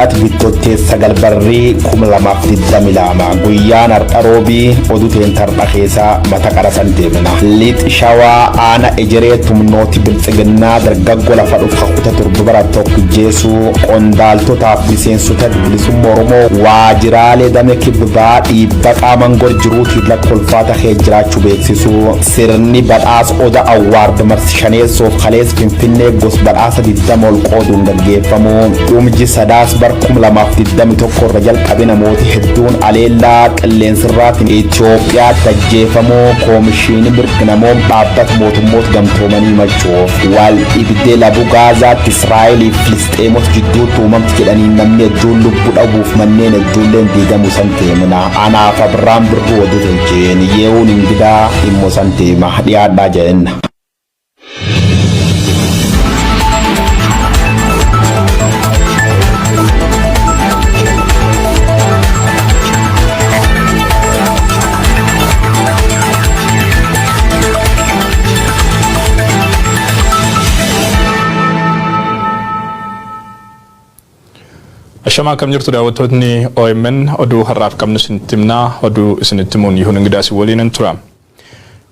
Wiixat Bittootteessa 9 barrii 2022 guyyaan har'a roobii oduu teentarra keessaa mata qarasan deemna. Liix Shawaa aana Ejeree tumnooti biltsiginnaa dargaggoo lafa dhufa kuta torba bara tokko jeesuu qondaaltotaaf miseensota bilisummaa Oromoo waajjiraalee dame kibbaa dhiibba qaaman gor jiruutiif lakka ulfaata kee jiraachuu beeksisuu. Sirni badhaasa Oda Awwaard marsi shaneessoof kalees Finfinnee gos badhaasa 20 ol qooduun gaggeeffamu. Dhumji sadaas bar 2021 irra jalqabe namooti hedduun aleellaa qilleensirraatiin Itoophiyaatti ajjeefamuu koomishinii mirga namoom dhaabbata mootummoota gamtoomanii machuuf. Wal dhibdee labu Gaazaatti Israa'elii fi Filisxeemota jidduutti uumamti jedhanii namni hedduun lubbuu dhabuuf manneen hedduulleen diigamuu san teemna. Anaaf Abirraan Birruu oduu tolcheen yee'uun ingidaa immoo san teema dhiyaadhaa jenna. Ashamaa, akkam jirtu daawwattootni OMN? Oduu har'aaf qabnu isinitti himnaa. Oduu isinitti himuun Yihuun Ingidaas waliin tura.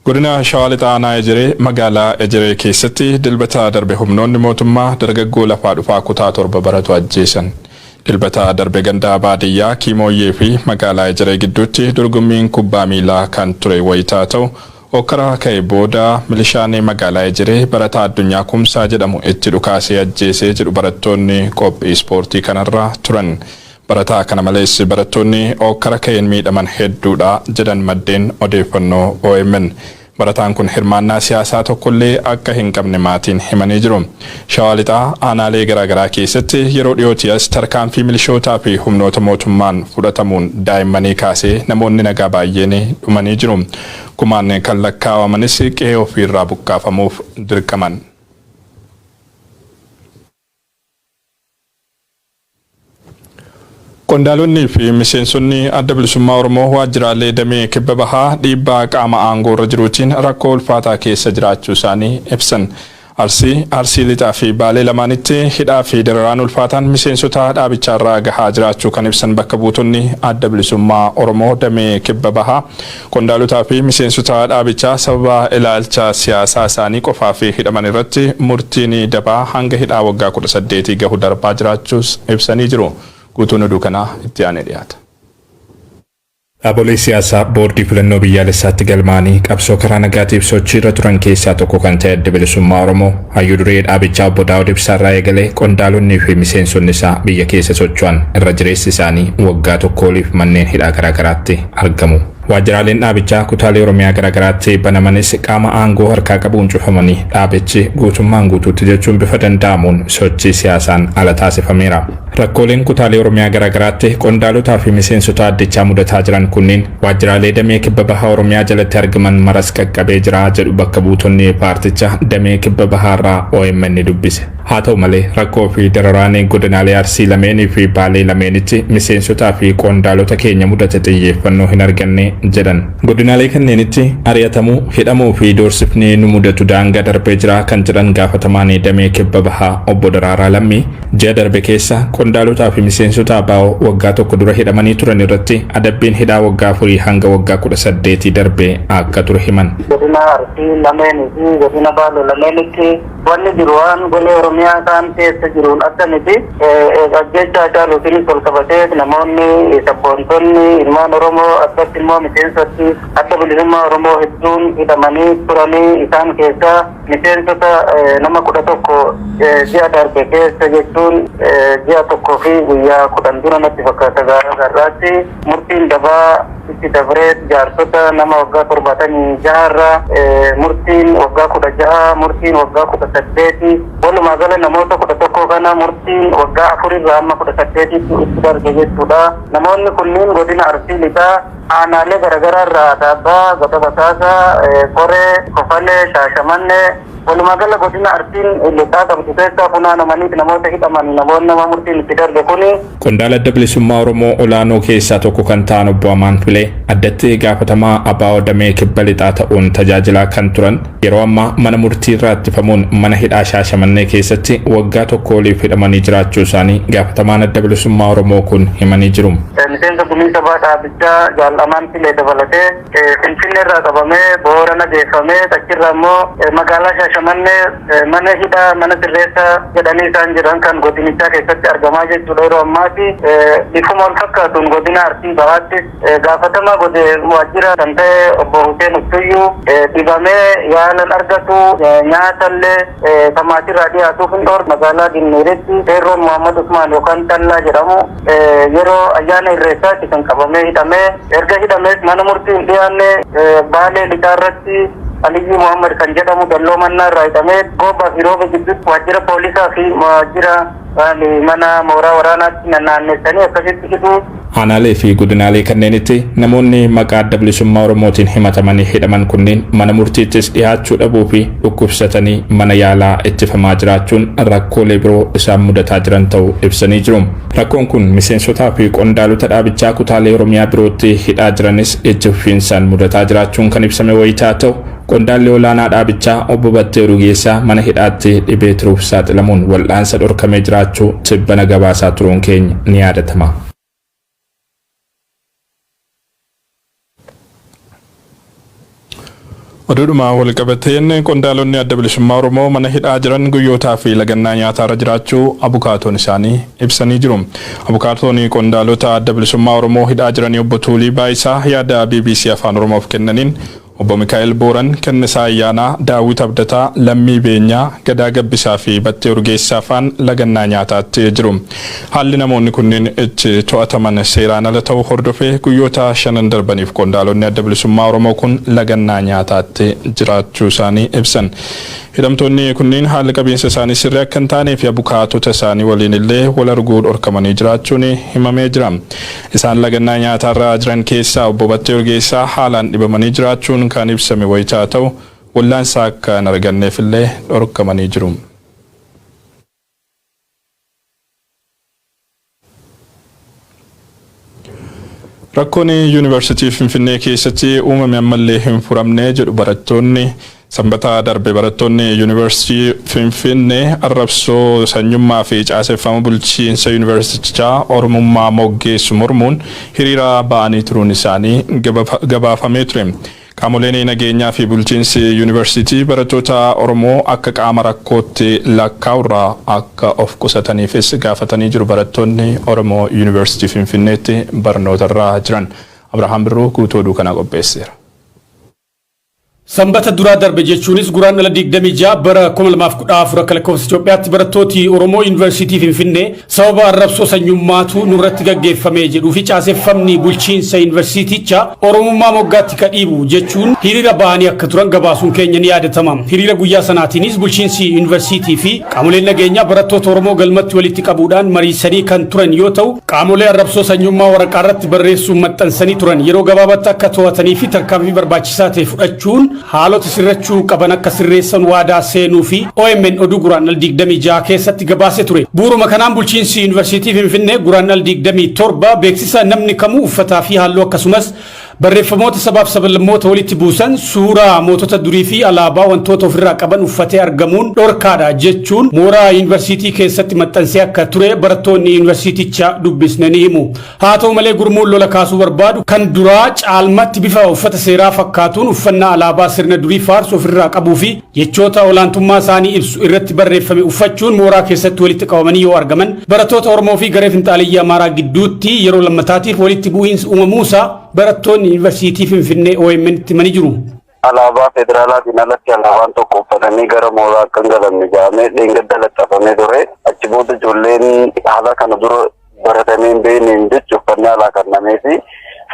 Godina Shawaa Lixaa Aanaa Ejeree magaalaa Ejeree keessatti dilbata darbe humnoonni mootummaa dargaggoo lafaa dhufaa kutaa 7 baratu ajjeesan. Dilbata darbe ganda baadiyyaa Kiimooyyee fi magaalaa Ejeree gidduutti dorgommiin kubbaa miilaa kan ture wayitaa ta'u, okkara ka'e booda milishaan magaalaa Ejeree barataa Addunyaa Kumsaa jedhamu itti dhukaasee ajjeesee jedhu barattoonni qophii ispoortii kanarra turan. Barataa kana malees barattoonni okkara ka'een miidhaman hedduudha jedhan maddeen odeeffannoo OMN. Barataan kun hirmaannaa siyaasaa tokkollee akka hin qabne maatiin himanii jiru. Shawaa Lixaa aanaalee garaagaraa keessatti yeroo dhiyootii as tarkaanfii milishootaa fi humnoota mootummaan fudhatamuun daa'immanii kaasee namoonni nagaa baay'een dhumanii jiru. Kumaan kan lakkaawamanis qe'ee ofiirraa buqqaafamuuf dirqaman. Qondaalonni fi miseensonni Adda Bilisummaa Oromoo waajjiraalee damee kibba bahaa dhiibbaa qaama aangoo irra jiruutiin rakkoo ulfaataa keessa jiraachuu isaanii ibsan. Arsii, Arsii Lixaa fi Baalee lamaanitti hidhaa fi dararaan ulfaataan miseensota dhaabichaarraa gahaa jiraachuu kan ibsan bakka buutonni Adda Bilisummaa Oromoo damee kibba bahaa, qondaalotaa fi miseensota dhaabichaa sababa ilaalcha siyaasaa isaanii qofaa fi hidhaman irratti murtiin dabaa hanga hidhaa waggaa 18 gahu darbaa jiraachuus ibsanii jiru. Guutuun oduu kanaa itti aanee dhiyaata. Dhaabolee siyaasaa boordii filannoo biyyaalessaatti galmaanii qabsoo karaa nagaatiif sochii irra turan keessaa tokko kan ta'e Adda Bilisummaa Oromoo, hayyuu duree dhaabichaa obbo Daawud Ibsaarraa eegalee qondaalonnii fi miseensonni isaa biyya keessa socho'an irra jireessi isaanii waggaa tokko oliif manneen hidhaa garaagaraatti argamu. Waajjiraaleen dhaabichaa kutaalee Oromiyaa garaagaraatti banamanis qaama aangoo harkaa qabuun cufamanii dhaabichi guutummaan guutuutti jechuun bifa danda'amuun sochii siyaasaan ala taasifameera. Rakkooleen kutaalee Oromiyaa garaagaraatti qondaalotaa fi miseensota addichaa mudataa jiran kunniin waajjiraalee damee kibba bahaa Oromiyaa jalatti argaman maras qaqqabee jira jedhu bakka buutonni paarticha damee kibba bahaarraa OMN dubbise. Haa ta'u malee, rakkoo fi dararaan godinaalee Arsii lameenii fi Baalee lameenitti miseensotaa fi qondaalota keenya mudate xiyyeeffannoo hin arganne jedhan. Godinaalee kanneenitti ari'atamuu, hidhamuu fi doorsifni nu mudatu daangaa darbee jira kan jedhan gaafatamaan damee kibba bahaa obbo Daraaraa Lammii, ji'a darbe keessa qondaalotaa fi miseensota ABO waggaa tokko dura hidhamanii turan irratti adabbiin hidhaa waggaa 4 hanga waggaa 18 darbee akka ture himan. Godina Arsii lameenii fi godina Baalee lameenitti wanni jiru waan golee Oromiyaa kaan keessa jiruun adda miti. Ajjeechaa Haacaaluutiinis wal qabatee namoonni sabboontonni ilmaan Oromoo, addatti immoo miseensoti Adda Bilisummaa Oromoo hedduun hidhamanii turanii, isaan keessaa miseensota nama 11 ji'a darbe keessa, jechuun ji'a tokkoo fi guyyaa 10 dura natti fakkaata, gaara garraatti murtiin dabaa itti dabree, jaarsota nama waggaa 76rra murtiin waggaa 16, murtiin waggaa 18, walumaa gala namoota 11 kana murtiin waggaa afurirraa amma 18tti itti darbe jechuudha. Namoonni kunniin godina Arsii Lixaa Aanaalee garaagaraa irraa Adaabbaa, Gada Basaasaa, Koree, Kofalee, Shaashamannee, walumaa gala godina Arsiin Lixaa qabdu keessaa funaanamanii namoota hidhaman, namoonni nama murtiin itti darbe kuni. Qondaala Adda Bilisummaa Oromoo olaanoo keessaa tokko kan ta'an Obbo Amaan Filee addatti gaafatamaa ABO damee Kibba Lixaa ta'uun tajaajilaa kan turan, yeroo ammaa mana murtii irraa ittifamuun mana hidhaa Shaashamannee keessatti waggaa tokko oliif hidhamanii jiraachuu isaanii gaafatamaan Adda Bilisummaa Oromoo kun himanii jiru. Miseensa gumii sabaa dhaabichaa Jaal Amaan Filee dabalatee Finfinnee irraa qabamee Boorana geeffamee, achirraa immoo magaalaa Shaashamannee mana hidhaa mana sirreessaa jedhanii isaan jiran kan godinichaa keessatti argamaa jechuudha yeroo ammaati. Bifuma wal fakkaatuun godina Arsii Bahaattis gaafatamaa gode waajjira kan ta'e Obbo Hussein Uttuyyuu dhibamee yaalan argatu, nyaatallee kan maatirraa dhiyaatuuf hin dhoor. Magaalaa Ginniiritti Feerroon Muhammad Usmaan yookaan Tallaa jedhamu yeroo ayyaana Irreessaatti kan qabamee hidhamee, erga hidhamees mana murtii hin dhiyaanne. Baalee Lixaa irratti Aliyyii Muhammad kan jedhamu Dalloo Mannaa irraa hidhamee Goobaa fi Rooba gidduutti waajjira poolisaa fi waajjira mana mooraa waraanaatti naanneessanii akkasitti hidhuu. Aanaalee fi godinaalee kanneenitti namoonni maqaa Adda Bilisummaa Oromootiin himatamanii hidhaman kunneen mana murtiittis dhiyaachuu dhabuu fi dhukkubsatanii mana yaalaa ittifamaa jiraachuun rakkoolee biroo isaan mudataa jiran ta'uu ibsanii jiru. Rakkoon kun miseensotaa fi qondaalota dhaabichaa kutaalee Oromiyaa birootti hidhaa jiranis itti fufiinsaan mudataa jiraachuun kan ibsame wayitaa ta'u, qondaalli olaanaa dhaabichaa Obbo Battee Urgeessaa mana hidhaatti dhibee tiruuf saaxilamuun wal'aansa dhorkamee jiraachuu tibbana gabaasaa turuun keenya ni yaadatama. Oduudhuma walqabateen qondaalonni Adda Bilisummaa Oromoo mana hidhaa jiran guyyootaa fi lagannaa nyaataarra jiraachuu abukaatoon isaanii ibsanii jiru. Abukaatoon qondaalota Adda Bilisummaa Oromoo hidhaa jiranii Obbo Tuulii Baayisaa yaada BBC Afaan Oromoof kennaniin Obbo Mikaa'el Booran, Kennisaa Ayyaanaa, Daawit Abdataa, Lammii Beenyaa, Gadaa Gabbisaa fi Battee Urgeessaa faan lagannaa nyaataatti jiru. Haalli namoonni kunneen itti to'ataman seeraan ala ta'uu hordofee guyyoota shanan darbaniif qondaalonni Adda Bilisummaa Oromoo kun lagannaa nyaataatti jiraachuu isaanii ibsan. Hidhamtoonni kunneen haalli qabiinsa isaanii sirrii akka hin taanee fi abukaatota isaanii waliin illee wal arguu dhorkamanii jiraachuun himamee jira. Isaan lagannaa nyaataarra jiran keessaa Obbo Battee Urgeessaa haalaan dhibamanii jiraachuun kan ibsame wayitaa ta'u, wallaansa akka hin arganneef illee dhorkamanii jiru. Rakkoon Yuunivarsiitii Finfinnee keessatti uumame ammallee hin furamne jedhu barattoonni. Sanbata darbe barattoonni Yuunivarsiitii Finfinnee arrabsoo sanyummaa fi caaseffama bulchiinsa yuunivarsiitichaa Oromummaa moggeessu mormuun hiriira ba'anii turuun isaanii gabaafamee ture. Qaamoleen nageenyaa fi bulchiinsi yuunivarsiitii barattoota Oromoo akka qaama rakkootti lakkaa'urraa akka of qusataniifis gaafatanii jiru barattoonni Oromoo Yuunivarsiitii Finfinneetti barnootarra jiran. Abrahaam Birruu guutuu oduu kanaa qopheesseera. Sanbata duraa darbe, jechuunis Guraandhala 26 bara 2014 akka lakkoofsa Itoophiyaatti, barattooti Oromoo Yuunivarsiitii Finfinnee sababa arrabsoo sanyummaatu nurratti gaggeeffame jedhuu fi caaseffamni bulchiinsa yuunivarsiitichaa Oromummaa moggaatti kadhiibu jechuun hiriira bahanii akka turan gabaasuun keenya ni yaadatama. Hiriira guyyaa sanaatiinis bulchiinsi yuunivarsiitii fi qaamoleen nageenyaa barattoota Oromoo galmatti walitti qabuudhaan mariisanii kan turan yoo ta'u, qaamolee arrabsoo sanyummaa waraqaa irratti barreessuun maxxansanii turan yeroo gabaabaatti akka to'atanii fi tarkaanfii barbaachisaa ta'e fudhachuun haalota sirrachuu qaban akka sirreessan waadaa seenuu fi OMN oduu Guraandhala 26 keessatti gabaasee ture. Bu'uuruma kanaan bulchiinsi Yuunivarsiitii Finfinnee Guraandhala 27 beeksisa namni kamuu uffataa fi halluu akkasumas barreeffamoota sabaaf sablammoota walitti buusan, suuraa mootota durii fi alaabaa wantoota ofirraa qaban uffatee argamuun dhorkaadha jechuun mooraa yuunivarsiitii keessatti maxxansee akka ture barattoonni yuunivarsiitichaa dubbisne ni himu. Haa ta'u malee, gurmuun lola kaasuu barbaadu kan duraa caalmatti bifa uffata seeraa fakkaatuun uffannaa alaabaa sirna durii faarsu ofirraa qabuu fi jechoota olaantummaa isaanii ibsu irratti barreeffame uffachuun mooraa keessatti walitti qabamanii yoo argaman, barattoota Oromoo fi garee finxaaleyyii Amaaraa gidduutti yeroo lammataatiif walitti bu'iinsi uumamuusaa barattoonni Yuunivarsiitii Finfinnee OMN itti himanii jiru. Alaabaa federaalaatiin alatti alaabaan tokko uffatanii gara mooraa akka hin galamne jedhamee dheengadda laxxafamee ture. Achi booda ijoolleen haala kana dura baratamee hin beekneen jecha uffannaa alaa kennamee fi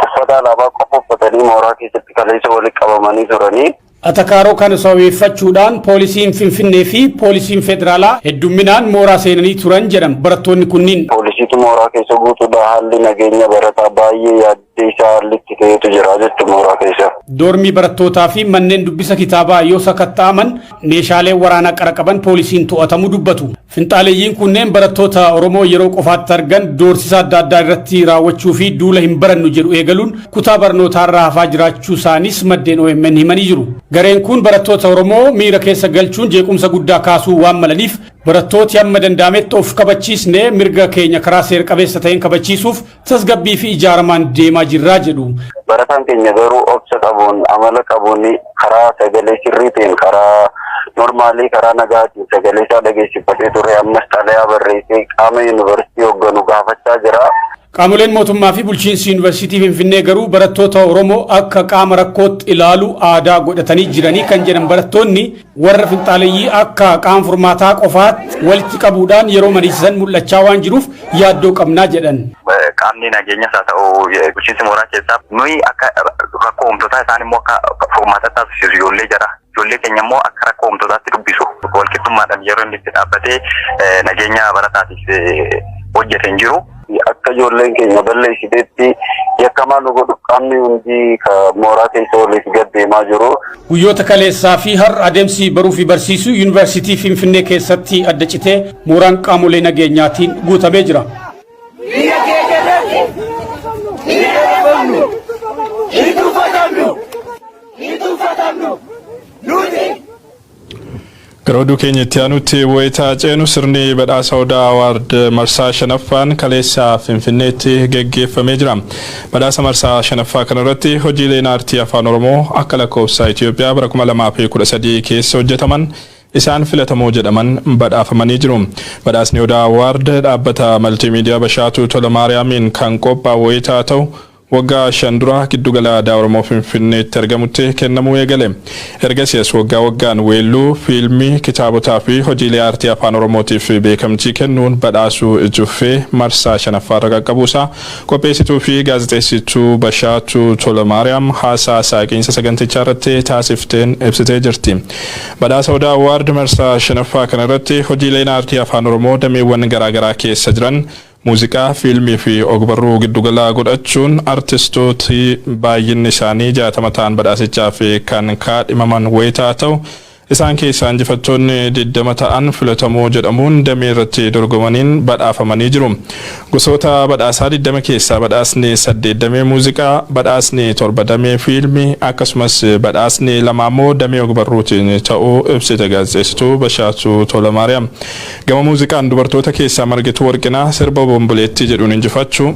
uffata alaabaa qofa uffatanii mooraa keessatti kaleessa walitti qabamanii turanii. Atakaaroo kana sababeeffachuudhaan poolisiin Finfinnee fi poolisiin federaalaa heddumminaan mooraa seenanii turan jedhan barattoonni kunniin. Poolisiitu mooraa keessa guutuudha, haalli nageenya barataa baay'ee yaaddee isaa haalli itti ta'etu jira jechuudha mooraa keessa. Doormii barattootaa fi manneen dubbisa kitaabaa yoo sakatta'aman meeshaaleen waraanaa qara qaban poolisiin to'atamuu dubbatu. Finxaaleeyyiin kunneen barattoota Oromoo yeroo qofaatti argan doorsisa adda addaa irratti raawwachuu fi duula hin barannu jedhu eegaluun kutaa barnootaarraa hafaa jiraachuu isaanis maddeen OMN himanii jiru. Gareen kun barattoota Oromoo miira keessa galchuun jeequmsa guddaa kaasuu waan malaniif barattooti hamma danda'ametti of kabachiisnee mirga keenya karaa seera qabeessa ta'een kabachiisuuf tasgabbii fi ijaaramaan deemaa jirraa jedhu. Barataan keenya garuu obsa qabuun, amala qabuun, karaa sagalee sirrii ta'een, karaa normaalii, karaa nagaatiin sagalee isaa dhageessifatee ture. Ammas xalayaa barreessee qaama yuunivarsiitii hoogganu gaafachaa jira. Qaamoleen mootummaa fi bulchiinsi yuunivarsiitii Finfinnee garuu barattoota Oromoo akka qaama rakkootti ilaalu aadaa godhatanii jiranii kan jedhan barattoonni, warra finxaaleeyyii akka qaama furmaataa qofaatti walitti qabuudhaan yeroo mariisisan mul'achaa waan jiruuf yaaddoo qabnaa jedhan. Qaamni nageenyas haa ta'u bulchiinsi mooraa keessaa nuyi akka rakkoo uumtotaa, isaan immoo akka furmaata taasisu ijoollee jara. Ijoollee keenya immoo akka rakkoo uumtotaatti dubbisu. Walqixxummaadhaan yeroo inni itti dhaabbatee nageenya barataatiif hojjete hin jiru. Akka ijoolleen keenya balleessiteetti yakkamaa nu godhu qaamni hundi mooraa keessa oliif gad deemaa jiru. Guyyoota kaleessaa fi har'a adeemsi baruu fi barsiisuu yuunivarsiitii Finfinnee keessatti adda citee mooraan qaamolee nageenyaatiin guutamee jira. Biyya keenya irratti hin dhabamnu, hin tuffatamnu, hin tuffatamnu. Nuti Gara oduu keenya itti aanutti wayitaa ceenu, sirni badhaasa Odaa Award marsaa shanaffaan kaleessa Finfinneetti geggeeffamee jira. Badhaasa marsaa shanaffaa kanarratti hojiileen aartii afaan Oromoo akka lakkoofsa Itoophiyaa bara 2013 keessa hojjetaman isaan filatamoo jedhaman badhaafamanii jiru. Badhaasni Odaa Award dhaabbata maltiimiidiyaa Bashaatuu Tola Maariyaamiin kan qophaa'u wayitaa ta'u, waggaa 5 dura giddugala aadaa Oromoo Finfinneetti argamutti kennamuu eegale. Ergasii as waggaa waggaan weelluu, fiilmii, kitaabotaa fi hojiilee aartii afaan Oromootiif beekamtii kennuun badhaasuu ijuffee marsaa shanaffaarra qaqqabuusaa qopheessituu fi gaazexeessituu Bashaatuu Tola Maariyaam haasaa saaqiinsa sagantichaa irratti taasifteen ibsitee jirti. Badhaasa Odaa Award marsaa shanaffaa kanarratti hojiileen aartii afaan Oromoo dameewwan garaagaraa keessa jiran muuziqaa, fiilmii fi ogbarruu giddugala godhachuun artistooti baay'inni isaanii 60 ta'an badhaasichaaf kan kaadhimaman wayitaa ta'u, isaan keessaa injifattoonni 20 ta'an filatamoo jedhamuun damee irratti dorgomaniin badhaafamanii jiru. Gosoota badhaasaa 20 keessaa badhaasni 8 damee muuziqaa, badhaasni 7 damee fiilmii, akkasumas badhaasni 2 immoo damee ogbarruutiin ta'uu ibsite gaazexeessituu Bashaatuu Tolamaariyaam. Gama muuziqaan dubartoota keessaa Margituu Warqinaa sirba Bomboleettii jedhuun injifachuu,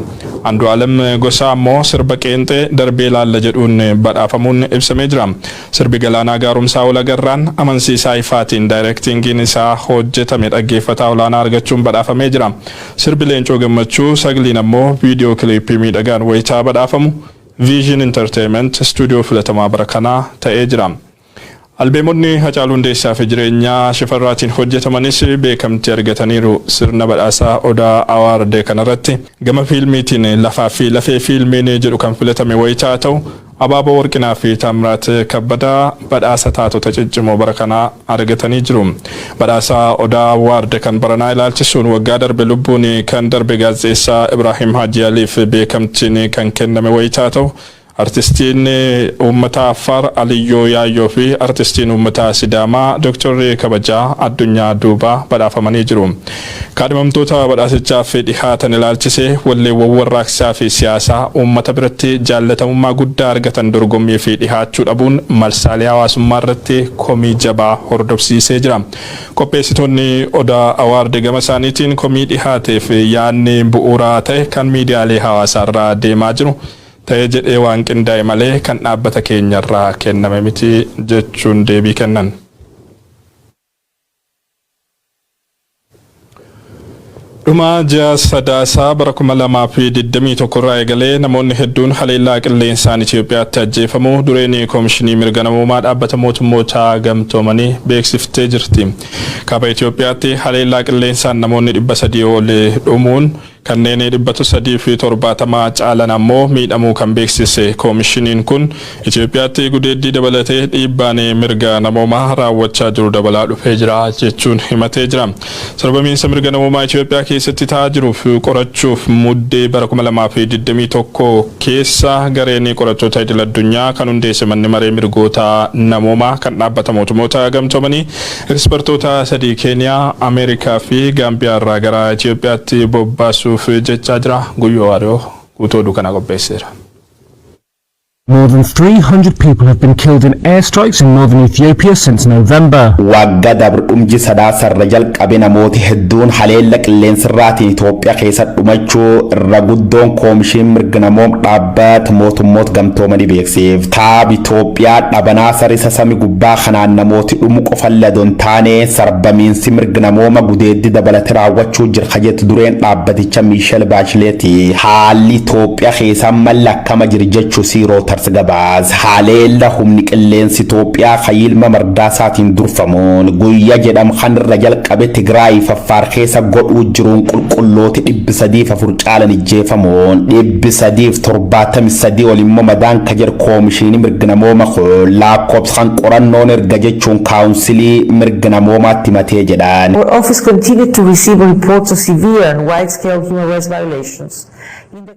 Andu'aalem Gosaa ammoo sirba qeenxee Darbee Laalla jedhuun badhaafamuun ibsamee jira. Sirbi Galaanaa Gaaromsaa Walagarraan Amansiisaa Ifaatiin daayirektiingiin isaa hojjetame dhaggeeffataa olaanaa argachuun badhaafamee jira. Sirbi Leencoo Gammachuu Sagliin ammoo viidiyoo kiliippii miidhagaan wayitaa badhaafamu, Vision Entertainment istuudiyoo filatamaa bara kanaa ta'ee jira. Albeemonni Hacaaluu Hundeessaa fi Jireenyaa Shifarraatiin hojjetamanis beekamtii argataniiru. Sirna badhaasaa Odaa Award kanarratti gama fiilmiitiin Lafaa fi Lafee fiilmiin jedhu kan filatame wayitaa ta'u, Abaaboo Warqinaa fi Taamiraat Kabbadaa badhaasa taatota ciccimoo bara kanaa argatanii jiru. Badhaasa Odaa Award kan baranaa ilaalchisuun waggaa darbe lubbuun kan darbe gaazexeessaa Ibraahim Haaji Aliif beekamtiin kan kenname wayitaa ta'u, Artistiin uummata Affaar Aliyyoo Yaayyoo fi Artistiin uummata Sidaamaa Dooktorri Kabajaa Addunyaa Duubaa badhaafamanii jiru. Kaadhimamtoota badhaasichaaf dhihaatan ilaalchisee walleewwan warraaqsaa fi siyaasaa uummata biratti jaallatamummaa guddaa argatan dorgommii fi dhihaachuu dhabuun marsaalee hawaasummaa irratti komii jabaa hordofsiisee jira. Qopheessitoonni Odaa Award gama isaaniitiin komii dhihaateef yaadni bu'uuraa ta'e kan miidiyaalee hawaasaarra deemaa jiru ta'ee jedhee waan qindaa'e malee kan dhaabbata keenyarraa kenname miti jechuun deebii kennan. Dhuma ji'a Sadaasaa bara 2021 irraa eegalee namoonni hedduun haleellaa qilleensaan Itoophiyaatti ajjeefamuu dureen Koomishinii Mirga Namoomaa Dhaabbata Mootummoota Gamtoomanii beeksiftee jirti. Kaaba Itoophiyaatti haleellaa qilleensaan namoonni 300 ol dhumuun Kanneen 370 caalan ammoo miidhamuu kan beeksise koomishiniin kun, Itoophiyaatti gudeeddii dabalatee dhiibbaan mirga namoomaa raawwachaa jiru dabalaa dhufee jira jechuun himatee jira. Sarbamiinsa mirga namoomaa Itoophiyaa keessatti ta'aa jiruuf qorachuuf Muddee bara 2021 keessa gareen qorattoota idil addunyaa kan hundeesse Manni Maree Mirgoota Namoomaa kan Dhaabbata Mootummoota Gamtoomanii ekspertoota sadii Keeniyaa, Ameerikaa fi Gaambiyaa irraa gara Itoophiyaatti bobbaasuuf jechaa jira. Guyyoo Waariyoo guutuu oduu kanaa qopheesseera. More than 300 people have been killed in airstrikes in northern Ethiopia since November. Wagga dabrdhumji Sadaasarra jalqabe namooti hedduun haleella qilleensarraatiin Itoophiyaa keessa dhumachuu irra guddoon Koomishin Mirga Namoom Dhaabbata Mootummoota Gamtoomanii beeksiif. Taab Itoophiyaa dhabanaa sarisa sami gubbaa kanaan namooti dhumu qofan ladon taane, sarbamiinsi mirga namooma gudeeddi dabalate raawwachuu jira jettu dureen dhaabbaticha Miishel Baashileeti. Haalli Itoophiyaa keessa malli akkama jira jechuu siiroo gabaas. Haleella humni qilleensi Itoophiyaa Kayiilma Mardaasaatiin durfamuun guyyaa jedham kan irra jalqabe Tigraay Affaar keessa godhuu jiruun qulqullooti 304 caalan ijjeefamuun, 373 ol immoo madaan ka jedhu koomishinii mirga namooma kun, lakkoofsaan qorannoon erga jechuun kaawunsilii mirga namoomaatti himatee jedhan. Our office continued to receive reports of severe and wide-scale human rights violations. In the